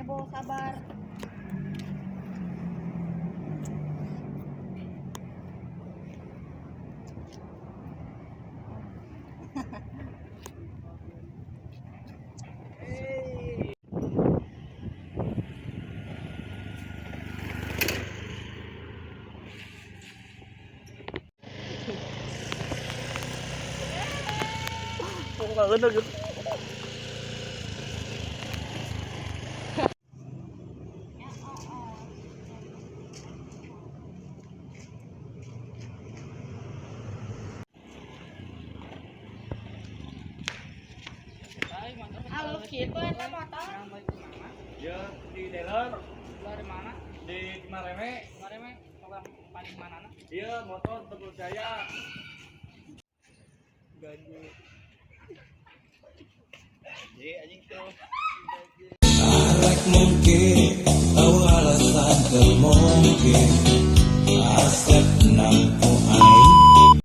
Bo, sabar. Ya, oh. Alus gitu eta motor. Ya, di dealer. Dari mana? Di Cimareme. Kemarin mah orang paling mana? Iya, motor terpercaya. Arek mungkin, au alasan termungkin. Asep